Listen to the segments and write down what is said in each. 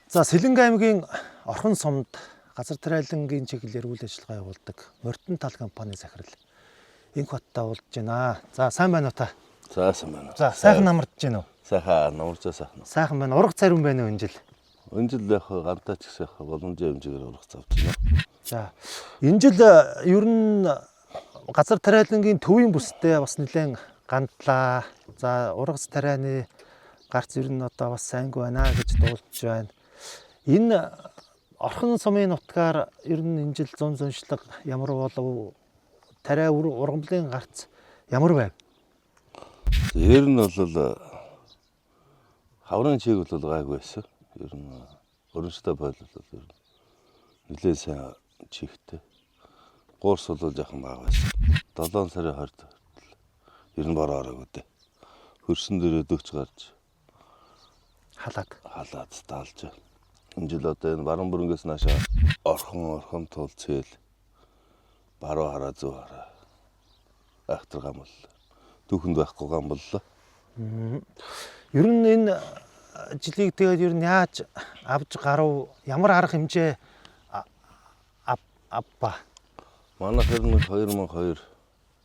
За, Сэлэнгэ аймгийн Орхон сумд газар тариалангийн чиглэлээр үйл ажиллагаа явуулдаг Морьтон тал компани захирал Инх хоттой уулзж байна. За, сайн байна уу та? За, сайн байна. За, сайхан намардж байна уу? Сайхан намарчаа, сайхан. Сайхан байна. Ургац ариун байна уу энэ жил? Энэ жил яг гантаа ч гэсэн яг боломжийн хэмжээгээр ургац авч байна. За, энэ жил ер нь газар тариалангийн төвийн бүсдээ бас нэлээд гандлаа. За, ургац тарианы гарц ер нь одоо бас сайнгүй байна гэж дуулж байна. Энэ Орхон сумын нутгаар ер нь энэ жил зун зуншлага ямар болов? Тариа ургамлын гарц ямар байв? Ер нь бол хаврын чиг бол гайгүй байсан. Ер нь өрөнштэй бойл бол ер нь нэлээд сайн чихтэй. Гуурс бол жоохон бага байсан. 7 сарын 20-д хүртэл ер нь бороо ороогүй дээ. Хөрсөн дээрээ 40 гарч халаад халаад таалж. Энэ жил одоо энэ баруун бүрнгээс наашаа Орхон, Орхон тул, Цэл, баруун хараа, зүүн хараа айхтар гам боллоо. Түүхэнд байхгүй гам боллоо. Ер нь энэ жилийг тэгээд ер нь яаж авч гарав? Ямар арга хэмжээ авба? Манайх ер нь 2002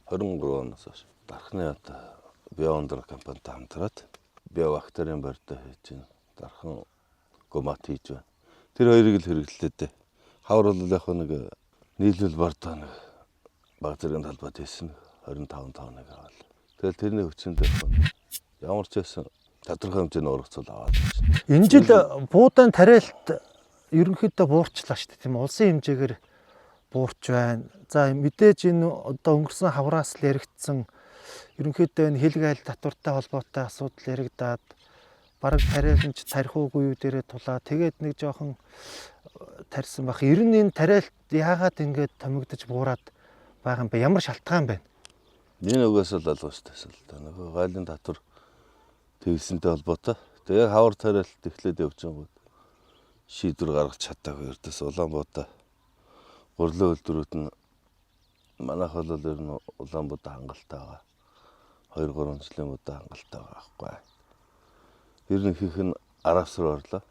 23 оноос хойш Дархны одоо Биондер компанитай хамтраад биобактерийн барьдаа хийж байна. Дархан гумат хийж байна. Тэр хоёрыг л хэрэглэлээ дээ. Хавар бол яг нэг нийлүүл бардаа нэг баг зэргийн талбайд хийсэн 25 тонныг аваад. Тэгэл тэрний хүчинд яг ямар ч байсан тодорхой хэмжээний ургацуул аваад байна. Энэ жил буудаан тариалт ерөнхийдөө буурчлаа шүү дээ, тийм үү? Улсын хэмжээгээр буурч байна. За, мэдээж энэ одоо өнгөрсөн хавраас л яригдсан ерөнхийдөө энэ хил гайл татвартай холбоотой асуудал яригдаад бараг тариаланч тарих уугүй юу дээрээ тулаа. Тэгээд нэг жоохон тарьсан байх. Ер нь энэ тариалт яагаад ингэж томигдож буураад байгаа юм бэ? Ямар шалтгаан байна? Энэ угаас л алга шүү дээ л да. Нөгөө гайлын татвар тэгсэнтэй холбоотой. Тэгээ хавар тариалт эхлээд явчихсан гот шийдвэр гаргах чадаагүй ердөөс Улаанбуудаа гурлын үйлдвэрүүд нь манайх бол ер нь Улаанбуудаа хангалттай байгаа. 2 3 жилийн будаа хангалттай байгаа байхгүй. Ер нь ихэнх нь араас руу орлоо.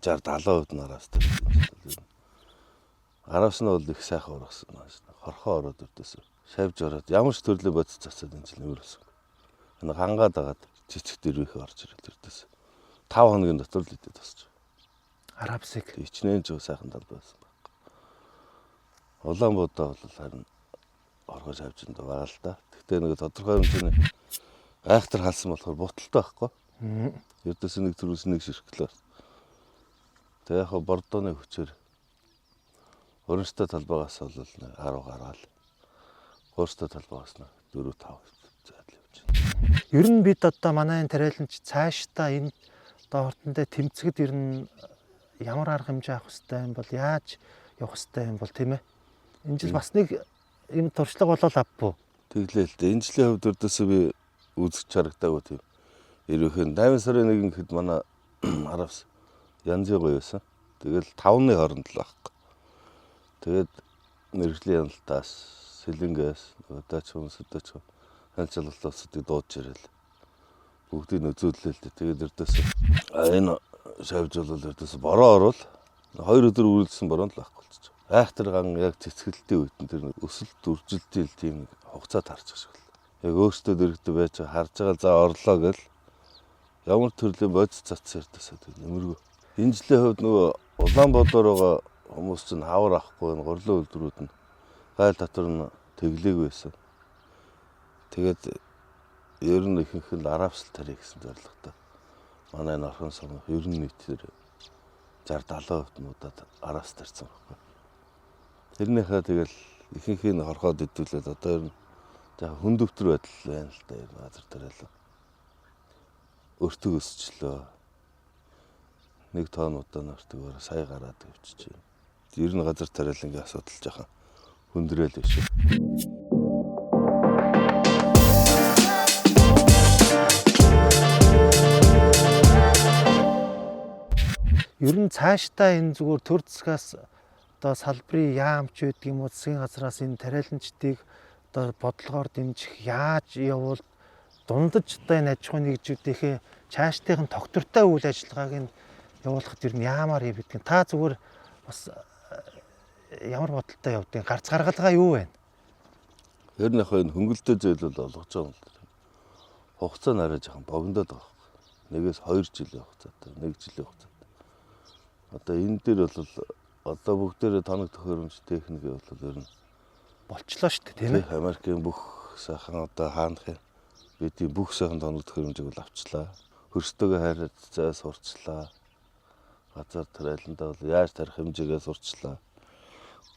60 70% нь араас дээр. Араас нь бол их сайхан ургасан. Хорхоо ороод өрдөөс. Шавж ороод ямар ч төрлийн бодис цацаад энэ жил нэмэр болсон. Энэ хангаад агаад цэцэг дэрвийнхээ орж ирэл өрдөөс. 5 хоногийн дотор л идэд босч. Арабсыг хичнээн ч сайхан талбай байсан баг. Улаанбуудаа бол харин оргож авч энд байгаа л да. Гэхдээ нэг тодорхой хэмжээний айхтар халсан болохоор буталтай байхгүй. Ердөөс нэг төрөөс нэг ширхлээ. Тэгээ яг бордооны хүчээр өрөнштэй талбайгаас бол 10 гараал. Хуурстай талбайгаас 4 5 зайдал явж байна. Ер нь бид одоо манай энэ тариаланч цаашдаа энэ одоо хурдтай тэмцэхэд ер нь ямар арга хэмжээ авах хэрэгтэй юм бол, яаж явах хэрэгтэй юм бол, тийм ээ? Энэ жил бас нэг юм туршлага болол авбуу. Тэглээ л дээ. Энэ жилийн хувьд өрдөөсөө би үзэж харагдаагүй тийм. Ерөөхөн 8 сарын 1 гэхэд манай аравс янзын гоё байсан. Тэгэл 5-ны хооронд л байхгүй. Тэгээд мэрэгжлийн яналтаас, Сэлэнгээс, өдөөч хүмүүс өдөөч хальчаалалт улсуудыг дуудаж ирэл. Бүгдийг нь үзүүллээ л дээ. Тэгээд өрдөөсөө энэ шавж бол өрдөөсөө бороо орвол 2 өдөр үргэлжлсэн бороонд л байхгүй болчих. Айхтар ган яг цэцгэлтийн үед нь тэр өсөлт үржилтийн тийм нэг хугацаа таарчих шиг л. Яг өөртөө дэрэгдэ байж харж байгаа за орлоо гэл ямар төрлийн бодис цац ярдасаа тэр нэмэргүй. Энэ жилийн хувьд нөгөө Улаанбаатар байгаа хүмүүс чинь хавар авахгүй энэ горлон үйлдвэрүүд нь гайл татвар нь тэглээг байсан. Тэгээд ер нь ихэнх нь аравсал тарих гэсэн зорилготой. Манай энэ Орхон сум ер нь нийтээр 60 70% нуудад аравс тарьсан байхгүй. Тэрнийхээ тэгэл ихэнхийг нь хорхоод идүүлээд одоо ер нь жаахан хүндөвтөр байдал байна л да, ер нь газар тариалан. Өртөг өсчлөө. Нэг тонн удаан өртөгөөр сая гараад явчихжээ. Ер нь газар тариалангийн асуудал жаахан хүндрэл биш. Ер нь цаашдаа энэ зүгээр төр засгаас одоо салбарын яамч байдаг юм уу, засгийн газраас энэ тариаланчдыг одоо бодлогоор дэмжих яаж явуул Дундаж одоо энэ аж ахуйн нэгжүүдийнхээ чаашдынх нь тогтвортой үйл ажиллагааг нь явуулахад ер нь яамаар юм бидгийг та зүгээр бас ямар бодолтой явдгийг гарц гаргалгаа юу вэ? Ер нь яг энэ хөнгөлтэй зээл бол олгож байгаа юм л да. Хугацаа нь арай жоохон богиндоод байгаа байхгүй. 1-2 жилийн хугацаатай, 1 жилийн хугацаатай. Одоо энэ дээр бол одоо бүгдээрээ тоног төхөөрөмж техник бол ер нь болчлоо шүү дээ, тийм ээ. Америкийн бүх сайхан одоо хаанахын бидний бүх сайхан тоног төхөөрөмжийг бол авчлаа. Хөрстөгөө хайрцаа сурчлаа. Газар тариаландаа бол яаж тарих хэмжээгээ сурчлаа.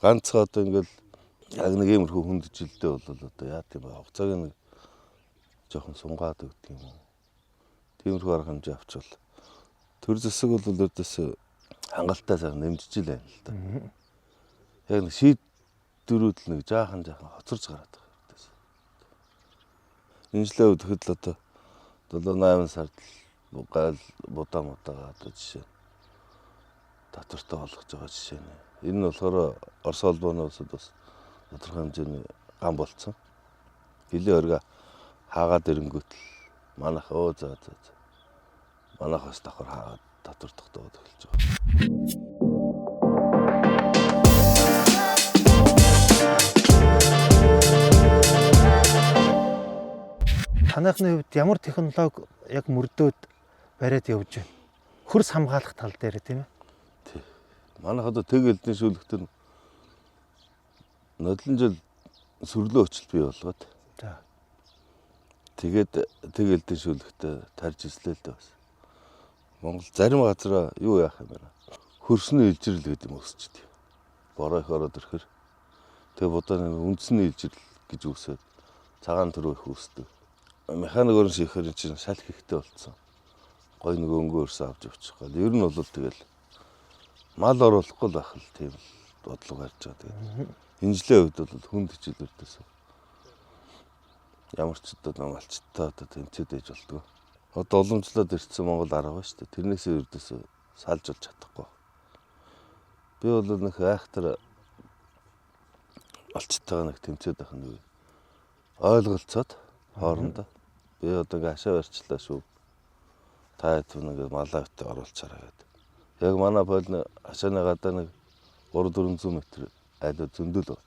Ганцхан одоо ингээл яг нэг иймэрхүү хүнд жилдээ бол одоо яа гэм бэ? Хугацааг нэг жоохон сунгаад өгдөг юм уу? Тиймэрхүү арга хэмжээ авчвал төр зэсэг бол өөдөөс хангалттай сайхан нэмжиж л байна л да. Яг нэг шийдвэрүүд л нэг жаахан хоцорж гараад байгаа өөдөөс. Энэ жилийн үед л одоо 7 8 сард л гайл будаа мудаага одоо жишээ татвартай болгож байгаа жишээ нэ. Энэ нь болохоор Орос холбооны улсад бас тодорхой хэмжээний гам болцсон. Хилийн оргио хаагаад ирэнгүүт л манайх өө за за за. Манайх бас давхар хаагаад татвар тогтоогод эхэлж байгаа. Танайхны хувьд ямар технологи яг мөрдөөд бариад явж байна? Хөрс хамгаалах тал дээр тийм ээ. Тий. Манайх одоо тэг элдэн шүүлэгтэн нодлон жил сүрлөө өчлөлт бий болгоод. За. Тэгээд тэг элдэн шүүлэгтээ тарж ислээ л дээ бас. Монгол зарим газараа юу яах юм бэ? Хөрсний илжирэл гэдэг юм өсчихдээ. Бороо их ороод ирэхэр тэгээ будаа үндсний илжирэл гэж үсээд цагаан төрөө их үүсдэг. Механик өрн шийхээр чинь шал хэрэгтэй болцсон. Гой нэг өнгө өрсөн авч явчих гал. Ер нь бол тэгэл мал оруулахгүй л байх л тийм л бодлого барьж байгаа. Тэгээд энэ жилийн хувьд бол хүнд хичээл өртөөс ямар ч одоо малчтай одоо тэмцээд ээж болдгоо. Одоо уламжлаад ирсэн Монгол арга ба шүү дээ. Тэрнээсээ ердөөсөө салж болж чадахгүй. Би бол нэг айхтар малчтайгаа нэг тэмцээд байх нэг ойлголцоод хоорондоо би одоо ингээ хашаа барьчлаа шүү. Та хэд нэг малаа битээ оруулчаарай гэдэг. Яг манай пойл хашааны гадаа нэг 3-400 м айлуу зөндөл байна.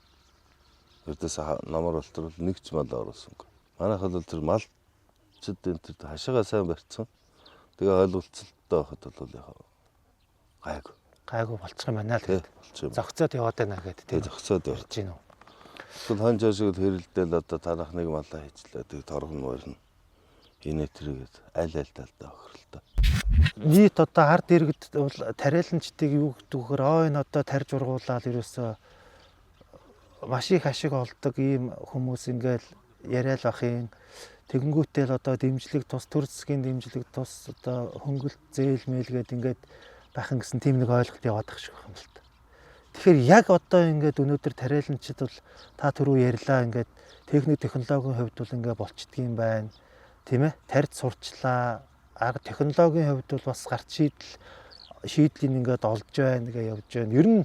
Ердөөс номор болтол нэг ч мал оруулсангүй. Манайх бол тэр малчд энэ тэр хашаагаа сайн барьцсан. Тэгээ ойлголцолтой байхад бол яг гайгүй. Гайгүй болчих юм байна л гэдэг. Болчих юм. Зохицоод яваад байна гэдэг тийм. Зохицоод явж байна уу? Тэгвэл хон жоо шиг л хэрэлдээл одоо танах нэг малаа хийчлээ. Тэг торгон барина. Инээ тэргээд аль аль талдаа охиролтой. Нийт одоо ард иргэд бол тариаланчдыг юу гэдэг вөхөр оо энэ одоо тарж ургуулаад ерөөсөө маш их ашиг олдог ийм хүмүүс ингээл яриа л бах юм. Тэгэнгүүтэл одоо дэмжлэг тус төр засгийн дэмжлэг тус одоо хөнгөлт зээл мэйл гээд ингээд байх юм гэсэн тийм нэг ойлголт яваад ах шиг байх юм л та. Тэгэхээр яг одоо ингээд өнөөдөр тариаланчид бол та түрүү ярьлаа ингээд техник технологийн хувьд бол ингээд болчдгийм байна. Тийм ээ? Тарьд сурчлаа. Арга технологийн хувьд бол бас гарт шийдлийг ингээд олж байна гэж явж байна. Ер нь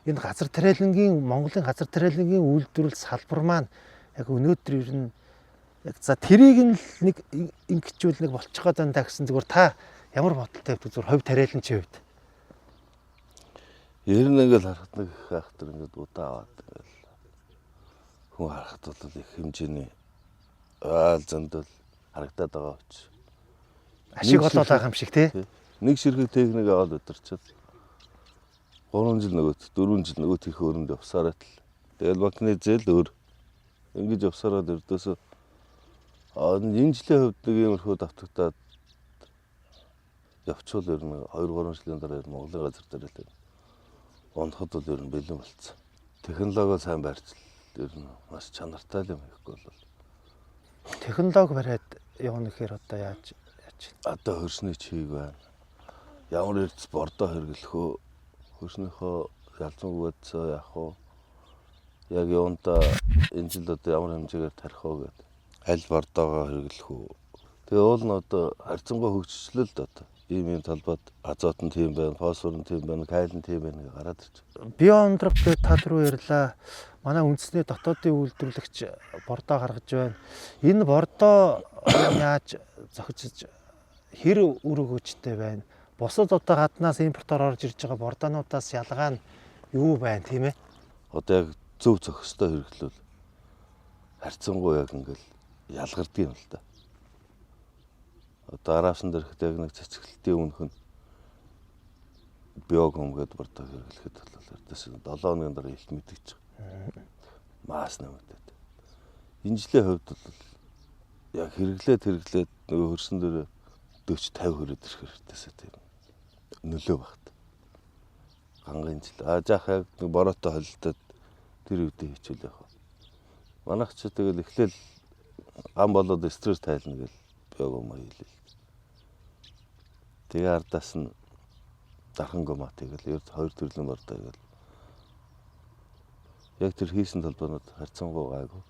энэ газар тариалангийн Монголын газар тариалангийн үйлдвэрлэл салбар маань яг өнөөдөр ер нь яг за тэрийг нь л нэг ингэчүүл нэг болчих гээд байна та гэсэн зүгээр та ямар бодолтой явдаг зүгээр хувь тариаланчийн хувьд. Ер нь ингээл харахад нэг их айхтар ингээд удаа аваад ингээл хүн харахад бол их хэмжээний аал зөндөл харагдаад байгаа учраас ашиг олоод байгаа юм шиг тий. Нэг ширхэг техник аваад өдөрчөөд 3 жил нөгөөт 4 жил нөгөөт их өрөнд явсараа л тэгэл банкны зээл өөр ингэж явсараад өрдөөсөө энэ жилийн хувьд нэг иймэрхүү давтагтаад явчвал ер нь 2 3 жилийн дараа Монголын газар дээр л унахад бол ер нь бэлэн болцсон. Технологи сайн барьж ер нь маш чанартай л юм хийхгүй бол. Технологи бариад явна гэхээр одоо яаж Одоо хөрсний чиг байна. Ямар эрдэс бордоо хэрэглэх үү? Хөрснийхөө ялзан бодсоо яах вэ? Яг юунда энэ жил одоо ямар хэмжээгээр тарих вэ гэдэг. Аль бордоогоо хэрэглэх үү? Тэгээ уул нь одоо харьцангуй хөгжичлээ л дээ одоо. Ийм талбайд азот нь тийм байна, фосфор нь тийм байна, каль нь тийм байна гэж гараад ирж байгаа. Био-ундраг гэдэг та түрүү ярьлаа. Манай үндэсний дотоодын үйлдвэрлэгч бордоо гаргаж байна. Энэ бордоо яаж зохицож хэр үр өгөөжтэй байна? Бусад одоо гаднаас импортоор орж ирж байгаа бордоонуудаас ялгаа нь юу байна тийм ээ? Одоо яг зөв зохистой хэрэглүүл харьцангуй яг ингээл ялгардаг юм л да. Одоо араасан дээрхэд яг нэг цэцгэлтийн үнэх нь биогум гэдээ бордоо хэрэглэхэд бол ердөөс 7 хоногийн дараа илт мэдгэж байгаа. Маас нэмэгдээд. Энэ жилийн хувьд бол яг хэрэглээд нөгөө хөрсөн дээр 40 50 хүрээд ирэхээр ердөөсөө тийм нөлөө багт. Гангийн жил. А жаах яг нэг бороотой холилдоод тэр үедээ хичээл явах. Манайх ч тэгэл эхлээл гам болоод стресс тайлна гэл биогум хийлээ. Тэгээ ардаас нь дархан гомат тэгэл ер хоёр төрлийн бордоо гэл. Яг тэр хийсэн талбайнууд харьцангуй гайгүй.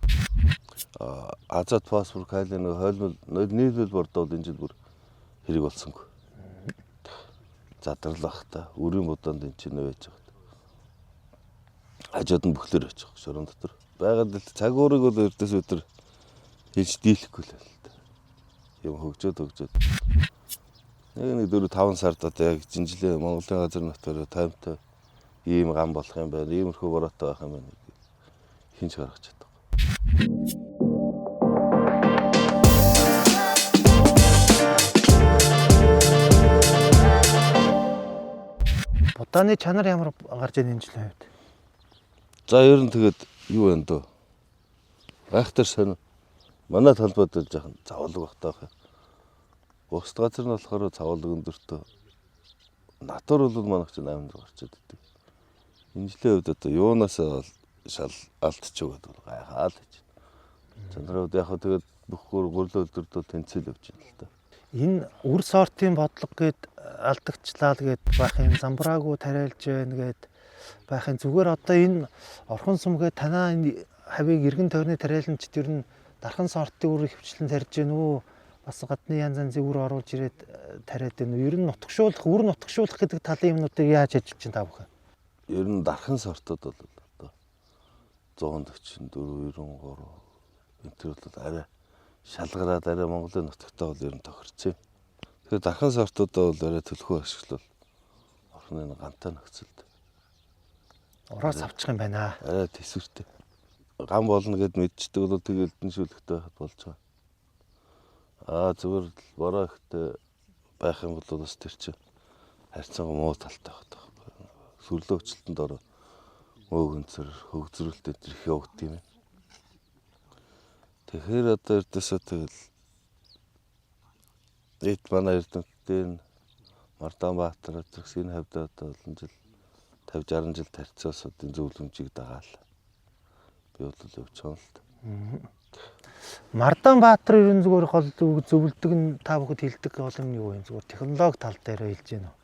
Азот, фосфор, кали нэг хойлмол нийлбэл бордоо бол энэ жил бүр хэрэг болсонгүй. Задрал бах та үрийн буданд энэ чинь байж байгаа. Хажууд нь бүхлээр байж байгаа шорон дотор. Байгаад л цаг уурыг бол ердөөс өдөр хэлж дийлэхгүй л байл та. Юм хөгжөөд нэг 4 5 сард одоо яг жинжлээ Монголын газар нутгаар таймтай ийм гам болох юм байна, иймэрхүү бороотой байх юм байна гэдэг хинч гаргаж чадахгүй. Будааны чанар ямар гарч ийн энэ жилийн хувьд? За ер нь тэгээд юу вэ дөө? Гайхтар сонь. Манай талбайд бол жаахан завлаг багтаа байх. Бусд газар нь болохоор цавлаг өндөртөө. Натур бол манайх чинь 800 гарчаад идэг. Энэ жилийн хувьд одоо юунаас шал алдчих гэдэг бол гайхаал гэж. Чанарын хувьд яг хөө тэгээд бүх гурлаа өдөрт бол тэнцэл явж байна л да. Энэ үр сортын бодлого гээд алдагчлаа л гээд байх юм замбраагүй тариалж байна гээд байх юм. Зүгээр одоо энэ орхон сүм гээд танаа энэ хавийг эргэн тойрны тариаланчд ер нь дархан сортын үр хөвчлэн тарьж гэнэ үү? Бас гадны янз янзын үр оруулж ирээд тариад байна уу? Ер нь нутагшуулах, үр нутагшуулах гэдэг талын юмнуудыг яаж ажиллаж чинь та бүхэн? Ер нь дархан сортууд бол одоо 144, 93 энэ төр бол арай шалгараад арай Монголын нутагтай бол ер нь тохирсон. Тэгэхээр дархан сортуудаа бол арай төлхөө ашиглавал орхны гантай нөхцөлд Ороос авчих юм байна. Арай төсвөртэй. Гам болно гэд мэдчихдэг бол тэгэл элдэн шүлэгтэй байхад болж байгаа. Аа зүгээр л бороо ихтэй байх юм бол бас тэр чинь харьцангуй муу талтай байх байхгүй. Сүрлөө өчлөлтөнд ороо мөөгөнцөр хөгзрөлт энэ их явагддаг юм. Тэгэхээр одоо ердөөсөө тэгэл эд манай эрдэмтдийн Мардан Баатар зэрэг энэ хавьд одоо олон жил 50 60 жил тарьцсан улсуудын зөвлөмжийг дагаал. Би бол явж байгаа л та. Мардан Баатар ер нь зүгээр гол зөвлөдөг нь та бүхэнд хэлдэг гол юм юу юм? Зүгээр технологи тал дээр хэлж гэнэ үү?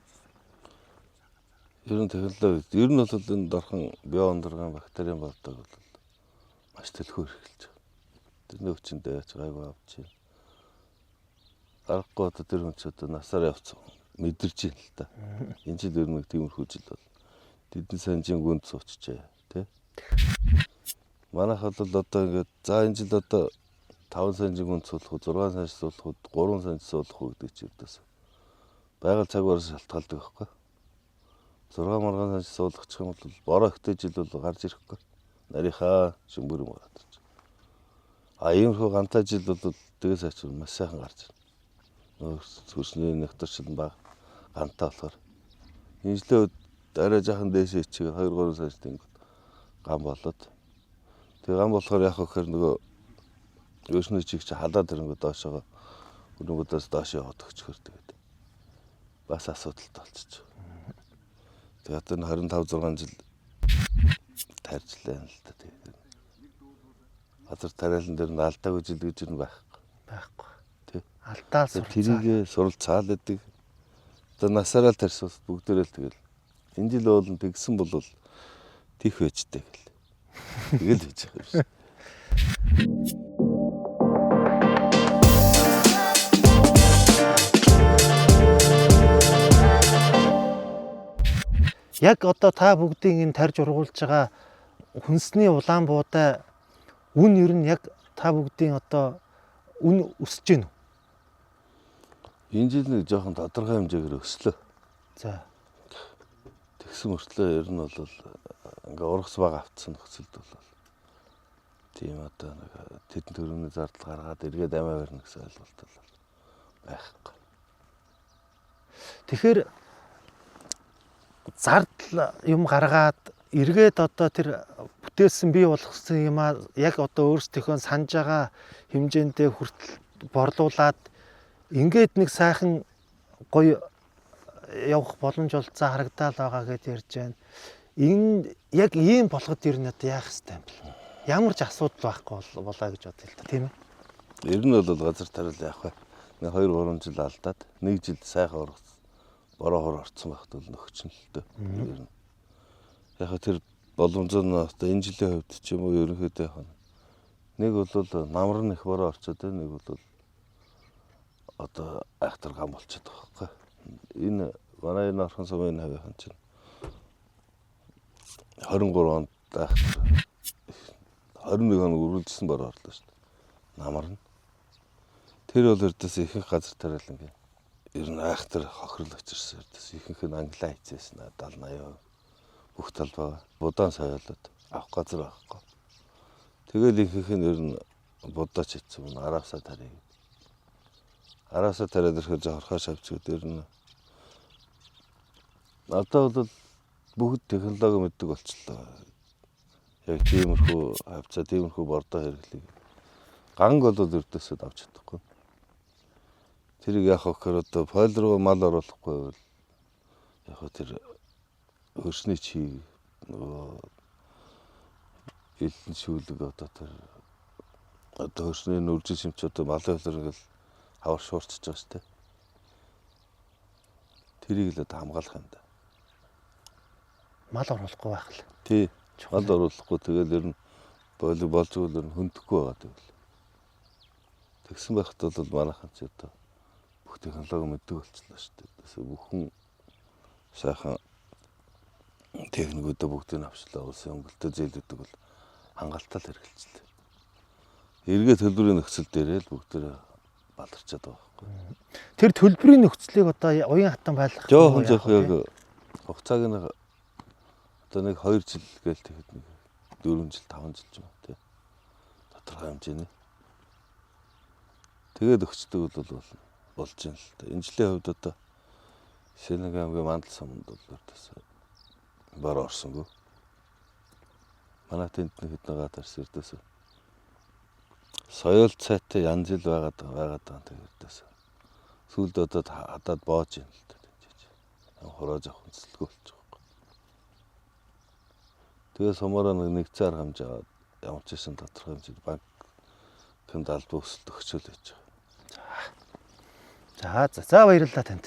Ер нь технологи, ер нь бол энэ дорхон биоундургын бактерийн бордог бол маш төлхөө хэрэглэж байгаа. Тэрний хүчинд яаж гайгүй авч байна. Аргагүй одоо тэр хүн ч одоо насаар явцсан мэдэрч байна л та. Энэ жил ер нь нэг тиймэрхүү жил бол тэдэн санжийн гүнд суучжээ тий. Манайх бол одоо ингээд за энэ жил одоо 5 санжийн гүнд суулгах уу, 6 санж суулгах уу, 3 санж суулгах уу гэдэг чинь ердөөс байгаль цаг уураас шалтгаалдаг байхгүй. 6 маргаан санж суулгачих юм бол бороо ихтэй жил бол гарч ирэхгүй. Нарийнхаа шимбүр юм гараад ирж. А иймэрхүү гантай жил бол тэгээс ачвал маш сайхан гарч ирнэ. Нөгөө хөрсний нэгтэрчил баг гантай болохоор энэ жилийн үед арай жаахан дээшээ ичиг 2 3 санж тэнгүүд гам болоод тэгээ гам болохоор яах вэ гэхээр нөгөө өрсний чиг чи халаад ирэнгүү доошоогоо өрөнгүүдээс доош яваад өгчхөр тэгээд бас асуудалтай болчих. Тэгээ одоо энэ 25 6 жил тарьжлаа л та тэгээд газар тариалан дээр нь алдаагүй жил гэж юм байхгүй. Байхгүй. Тий. Алдаа суралцаа. Тэрийг суралцаал гэдэг. Одоо насаараа л тарьсан бүгдээрээ л тэгэл энэ жил бол тэгсэн бол тийх байжтэй гэл. Тэгэл байж байгаа юм шиг. Яг одоо та бүгдийн энэ тарж ургуулж байгаа хүнсний улаан буудай үн ер нь яг та бүгдийн одоо үн өсөж гин үү? Энэ жил нэг жоохон тодорхой хэмжээгээр өслөө. За. Тэгсэн мөртлөө ер нь бол ингээ ургац бага автсан нөхцөлд бол тийм одоо нэг тэдэн төрөний зардал гаргаад эргээд амиа барина гэсэн ойлголт бол байхгүй. Тэгэхээр зардал юм гаргаад эргээд одоо тэр бүтээсэн бий болгосон юмаа яг одоо өөрсдийнхөө санаж байгаа хэмжээндээ хүртэл борлуулад ингээд нэг сайхан гоё явах боломж олцоо харагдаал байгаа гэд ярьж байна. Энэ яг ийм болоход ер нь одоо яах ёстой юм бэ? Ямар ч асуудал байхгүй болоо гэж бодъё л та, тийм ээ. Ер нь бол газар тариал яах вэ? Нэг 2 3 жил алдаад нэг жил сайхан ургац бороо хор орцсон байхад бол нөхчин л дөө. Ер нь яг тэр боломж нь одоо энэ жилийн хувьд ч юм уу ерөнхийдөө яг нэг бол намар нь их бороо орцоод байна, нэг бол одоо айхтар гам болчиход байгаа байхгүй. Энэ манай энэ Орхон сумын хавийн чинь 23 онд айхтар 21 хоног үргэлжсэн бороо орлоо шүү дээ. Намар нь. Тэр бол ердөөс ихэнх газар тариал ингээ ер нь айхтар хохирол учирсан. Ердөөс ихэнх нь англиа хийцээсэн 70 80% бүх талбай будаан соёолоод авах газар байхгүй. Тэгэл ихэнх нь ер нь будаач хийцэн юм араасаа тарья. Араасаа тариад ирэхэд жоо хорхоо шавчгад ер нь одоо бол бүгд технологи мэддэг болчихлоо. Яг тиймэрхүү хавцаа, тиймэрхүү бордоо хэрэглэе. Ганг бол ердөөсөө авч чадахгүй. Тэрийг яах вэ гэхээр одоо пойл руу мал оруулахгүй бол яг хөө тэр хөрсний чи нөгөө элэн шүүлэг одоо тэр одоо хөрсний нүржин шимч одоо малын хөлөр ингээл хавар шуурчж байгаа шүү дээ. Тэрийг л одоо хамгаалах юм да. Мал оруулахгүй байх л. Тий. Мал оруулахгүй тэгэл ер нь болиг болж өгвөл ер нь хөндөхгүй байгаа тэгвэл. Тэгсэн байхад бол манайхан ч одоо бүх технологи мэддэг болчихлоо шүү дээ. Тэсээ бүхэн сайхан техникүүдээ бүгдийг нь авчлаа. Улсын хөнгөлтөө зээлүүдийг бол хангалттай л хэрэгжилээ. Эргээ төлбөрийн нөхцөл дээрээ л бүгдээрээ баларчаад байгаа байхгүй. Тэр төлбөрийн нөхцөлийг одоо уян хатан байлгах жоохон жоох яг хугацааг нь одоо нэг 2 жил гээл тэгэхэд нэг 4 жил 5 жил ч юм уу тий. Тодорхой хэмжээний. Тэгээд өгчдөг бол болж байна л да. Энэ жилийн хувьд одоо Сэнэг аймгийн Мандал суманд бол ердөөсөө бороо орсонгүй. Манай тэнд нэг хэдэн гадарс ердөөсөө соёл цайтай янз ил байгаад байгаа тэг ердөөсөө. Сүүлд одоо хадаад боож юм л да тийч. Хураа жоох үндэслэгүй болчих واخхой. Тэгээ сумаараа нэг нэгцэн арга хэмжээ аваад ямар ч байсан тодорхой хэмжээнд банкнд албан өсөлт өгчөөл байж байгаа. За за за баярлалаа танд.